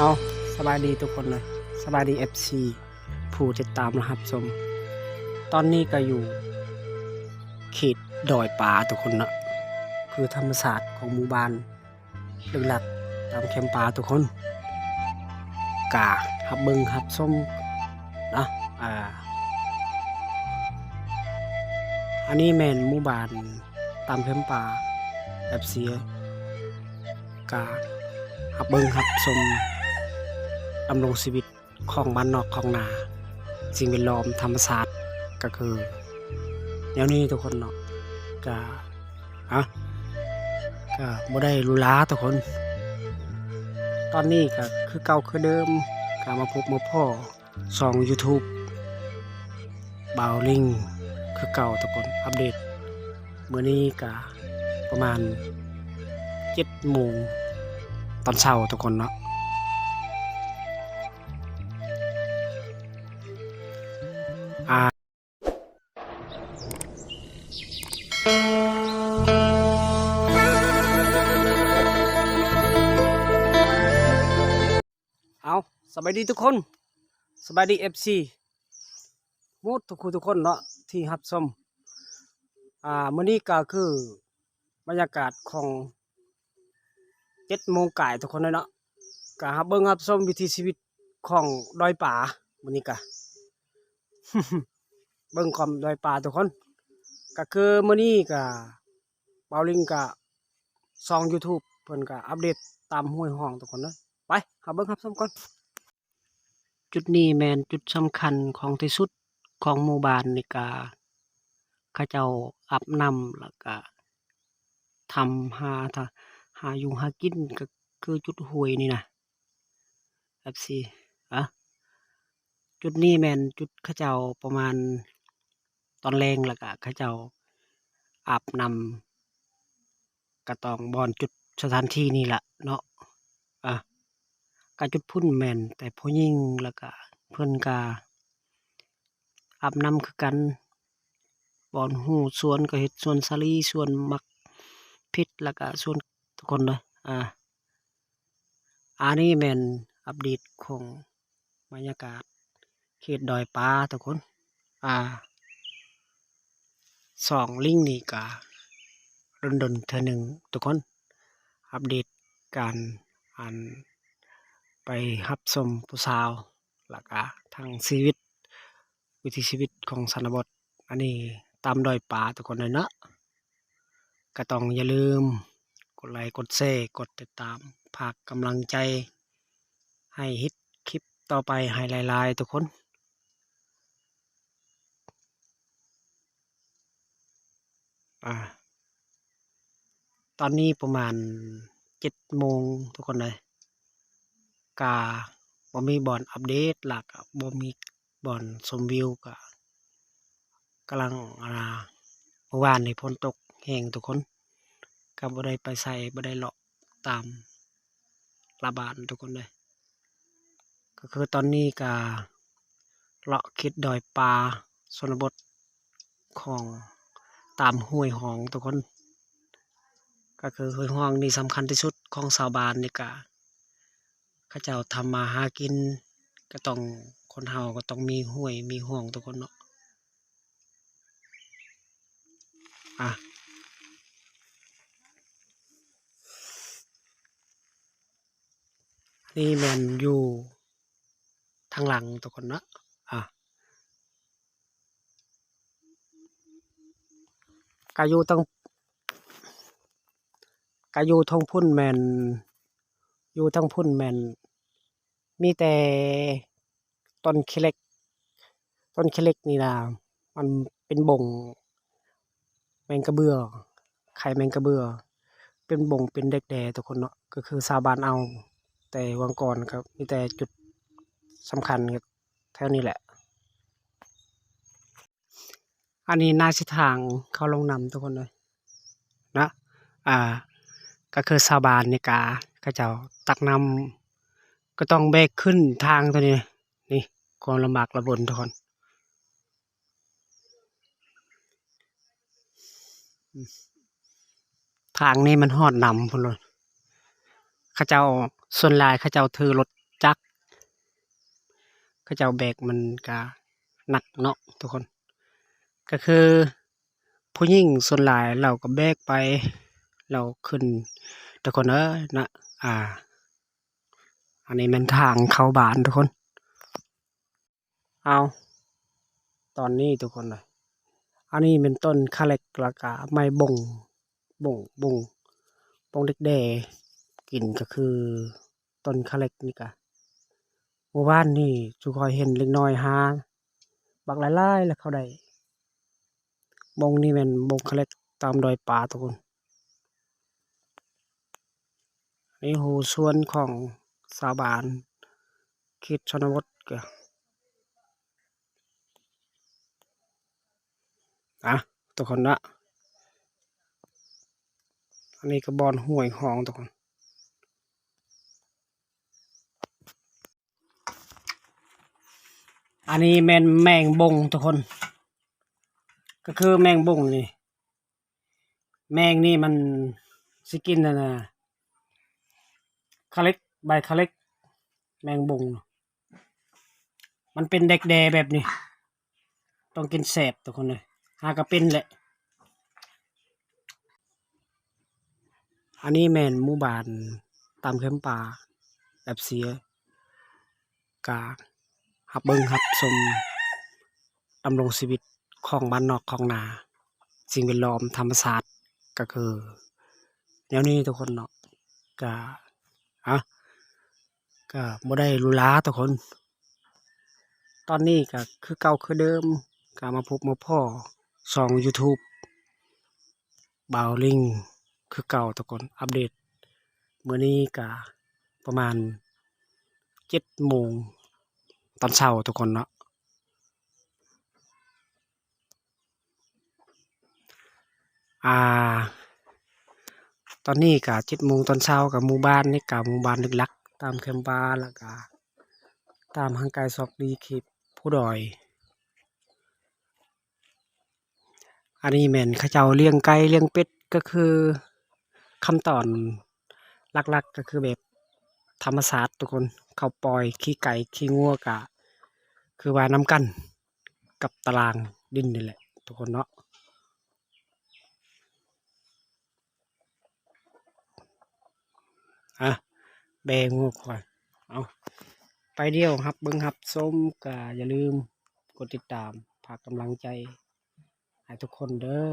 ເອົາ ສະບາຍດີທຸກຄົນເດີ ສະບາຍດີ ເອັຟຊີ ຜູ້ຕິດຕາມ ແລະ ຮັບຊົມ. ຕອນນີ້ກໍຢູ່ເຂດດອຍປາທຸກຄົນເນາະ ຄືທຳມະຊາດຂອງໝູ່ບ້ານ ລຶກລັກຕາມແຄມປ່າທຸກຄົນ ກະຮັບເບິ່ງຮັບຊົມເນາະ. ອ່າ ອັນນີ້ແມ່ນໝູ່ບ້ານຕາມແຄມປ່າ ເອັຟຊີ ກະຮັບເບິ່ງຮັບຊົມດຳລົງຊີວິດ ຂອງບ້ານນອກຂອງນາ ສິ່ງແວດລ້ອມທຳມະຊາດ ກໍຄືແນວນີ້ທຸກຄົນເນາະ. ກະ ອະ ກະບໍ່ໄດ້ຫຼູຫຼາທຸກຄົນ. ຕອນນີ້ກະຄືເກົ່າຄືເດີມ ກະມາພົບມາພໍ້ຊ່ອງ YouTube ບ່າວລິງ ຄືເກົ່າທຸກຄົນ ອັບເດດ ມື້ນີ້ກະປະມານເຈັດໂມງຕອນເຊົ້າທຸກຄົນເນາະ. ອາ ເອົາ ສະບາຍດີທຸກຄົນ ສະບາຍດີ ເອັຟຊີ ໝົດທຸກຜູ້ທຸກຄົນເນາະທີ່ຮັບຊົມ. ອ່າ ມື້ນີ້ກໍຄືບັນຍາກາດຂອງເຈັດໂມງກາຍທຸກຄົນເລີຍເນາະ ກໍຮັບເບິ່ງຮັບຊົມວິຖີຊີວິດຂອງດອຍປາ ມື້ນີ້ກໍ ເບິ່ງຄວາມດອຍປາທຸກຄົນ. ກໍຄືມື້ນີ້ກໍ ບ່າວລິງກະຊ່ອງ YouTube ເພິ່ນກະອັບເດດຕາມຫ້ວຍຮ່ອງທຸກຄົນເດີ. ໄປ ເຮົາເບິ່ງຮັບຊົມກ່ອນ. ຈຸດນີ້ແມ່ນຈຸດສຳຄັນຂອງທີ່ສຸດຂອງໝູ່ບ້ານນີ້ກະ ເຂົາເຈົ້າອາບນ້ຳ ແລ້ວກະທຳ ຫາ ຫາຢູ່ຫາກິນ ກະຄືຈຸດຫ້ວຍນີ້ນະ ເອັຟຊີ ອະ ຈຸດນີ້ແມ່ນຈຸດເຂົາເຈົ້າປະມານຕອນແລງ ແລ້ວກະເຂົາເຈົ້າອາບນ້ຳ ກະຕ້ອງບ່ອນຈຸດສະຖານທີ່ນີ້ລະເນາະ. ອະ ກະຈຸດພຸ້ນແມ່ນແຕ່ຜູ້ຍິງ ແລ້ວກະເພິ່ນກະອາບນ້ຳຄືກັນ ບ່ອນຮູ້ສວນກະເຮັດສວນສາລີ ສວນໝາກພິກ ແລ້ວກະສວນ ທຸກຄົນເດີ. ອາ ອັນນີ້ແມ່ນອັບເດດຂອງບັນຍາກາດເຂດດອຍປາທຸກຄົນ. ອາ ຊ່ອງລິງນີ້ກະດົນໆເທື່ອໜຶ່ງທຸກຄົນ ອັບເດດການ ອັນ ໄປຮັບຊົມຜູ້ສາວ ແລ້ວກະທັງຊີວິດ ວິຖີຊີວິດຂອງຊົນນະບົດ ອັນນີ້ຕາມດອຍປາທຸກຄົນເລີຍເນາະ. ກະຕ້ອງຢ່າລືມກົດໄລ ກົດແຊ ກົດຕິດຕາມ ຝາກກຳລັງໃຈໃຫ້ເຮັດຄລິບຕໍ່ໄປໃຫ້ຫຼາຍໆທຸກຄົນ. ອາ ຕອນນີ້ປະມານເຈັດໂມງທຸກຄົນເອີຍ ກະບໍ່ມີບ່ອນອັບເດດ ແລ້ວກະບໍ່ມີບ່ອນຊົມວິວ ກະກຳລັງ ອາ ມື້ວານນີ້ຝົນຕົກແຮງທຸກຄົນ ກະບໍ່ໄດ້ໄປໃສ ບໍ່ໄດ້ເລາະຕາມລະບ້ານທຸກຄົນເອີຍ. ກໍຄືຕອນນີ້ກະເລາະເຂດດອຍປ່າຊົນນະບົດຂອງຕາມຫ້ວຍຮ່ອງທຸກຄົນ ກໍຄືຫ້ວຍຮ່ອງນີ້ສຳຄັນທີ່ສຸດຂອງຊາວບ້ານນີ້ກະ ເຂົາເຈົ້າທຳມາຫາກິນ ກໍຕ້ອງ ຄົນເຮົາກໍຕ້ອງມີຫ້ວຍມີຮ່ອງທຸກຄົນເນາະ. ອາ ນີ້ແມ່ນຢູ່ທາງຫຼັງທຸກຄົນເນາະ. ອາ ກະຢູ່ທາງ ກະຢູ່ທາງພຸ້ນແມ່ນ ຢູ່ທາງພຸ້ນແມ່ນ ມີແຕ່ຕົ້ນຂີ້ເຫຼັກ ຕົ້ນຂີ້ເຫຼັກນີ້ນະ ມັນເປັນບົງແມງກະເບືອ ໄຂ່ແມງກະເບືອ ເປັນບົງເປັນແດກແດ່ທຸກຄົນເນາະ. ກໍຄືຊາວບ້ານເອົາ ແຕ່ວັງກ່ອນກໍມີແຕ່ຈຸດສຳຄັນແຖວນີ້ແຫຼະ. ອັນນີ້ໜ້າຊິທາງເຂົ້າລົງນ້ຳທຸກຄົນເອີຍ ນະ. ອ່າ ກໍຄືຊາວບ້ານນີ້ກະ ເຂົາເຈົ້າຕັກນ້ຳ ກໍຕ້ອງແບກຂຶ້ນທາງຕົວນີ້ ນີ້ ຄວາມລຳບາກລຳບົນທຸກຄົນ. ທາງນີ້ມັນຮອດນ້ຳພຸ້ນໂລດ. ເຂົາເຈົ້າ ສ່ວນຫຼາຍເຂົາເຈົ້າຖືລົດ ຈັກ ເຂົາເຈົ້າແບກມັນກະໜັກເນາະທຸກຄົນ. ກະຄືຜູ້ຍິງສ່ວນຫຼາຍລາວກະແບກໄປ ລາວຂຶ້ນ ທຸກຄົນເອີຍນະ. ອ່າ ອັນນີ້ແມ່ນທາງເຂົ້າບ້ານທຸກຄົນ. ເອົາ ຕອນນີ້ທຸກຄົນເອີຍ ອັນນີ້ແມ່ນຕົ້ນຄາເຫຼັກ ແລ້ວກະໄມ້ບົງ ບົງ ບົງ ບົງເດັກແດ້ກິນ ກະຄືຕົ້ນຄາເຫຼັກນີ້ກະ ມື້ວານນີ້ຊຸຂ້ອຍເຫັນເດັກນ້ອຍຫາບັກຫຼາຍໆ ແລ້ວເຂົາໄດ້ບົງນີ້ ແມ່ນບົງຄາເຫຼັກຕາມດອຍປ່າທຸກຄົນ. ນີ້ຮູ້ສວນຂອງຊາວບ້ານເຂດຊົນນະບົດກະ ອ່ະ ທຸກຄົນນະ ອັນນີ້ກະບ່ອນຫ້ວຍຮ່ອງທຸກຄົນ. ອັນນີ້ແມ່ນແມງບົງທຸກຄົນ ກະຄືແມງບົງນີ້ ແມງນີ້ມັນຊິກິນອັນນະ ຄາເຫຼັກ ໃບຄາເຫຼັກ ແມງບົງ ມັນເປັນແດກແດ້ແບບນີ້ ຕ້ອງກິນແຊບທຸກຄົນເອີຍ ຫາກະເປັນແຫຼະ. ອັນນີ້ແມ່ນໝູ່ບ້ານຕາມແຄມປ່າ ເອັຟຊີ ກະຮັບເບິ່ງຮັບຊົມ ດຳລົງຊີວິດຂອງບ້ານນອກຂອງນາ ສິ່ງແວດລ້ອມທຳມະຊາດ ກະຄືແນວນີ້ທຸກຄົນເນາະ. ກະ ອະ ກະບໍ່ໄດ້ຫຼູຫຼາທຸກຄົນ. ຕອນນີ້ກະຄືເກົ່າຄືເດີມ ກະມາພົບມາພໍ້ຊ່ອງຢູທູບບ່າວລິງຄືເກົ່າທຸກຄົນ. ອັບເດດມື້ນີ້ກະປະມານເຈັດໂມງຕອນເຊົ້າທຸກຄົນເນາະ. ອ່າ ຕອນນີ້ກະເຈັດໂມງຕອນເຊົ້າ ກະໝູ່ບ້ານນີ້ກະໝູ່ບ້ານລຶກລັກ ຕາມແຄມປ່າ ແລ້ວກະຕາມຫ່າງໄກສອກຫຼີກເຂດພູດອຍ. ອັນນີ້ແມ່ນເຂົາເຈົ້າລ້ຽງໄກ່ລ້ຽງເປັດ ກະຄືຂັ້ນຕອນຫຼັກໆ ກະຄືແບບທຳມະຊາດທຸກຄົນ ເຂົາປ່ອຍຂີ້ໄກ່ຂີ້ງົວ ກະຄືວ່ານຳກັນກັບຕະລາງດິນນີ້ແຫຼະທຸກຄົນເນາະ. ອ່ະ ແບງົວຄວາຍ ເອົາ ໄປດຽວຮັບເບິ່ງຮັບຊົມ ກະຢ່າລືມກົດຕິດຕາມ ຝາກກຳລັງໃຈໃຫ້ທຸກຄົນເດີ.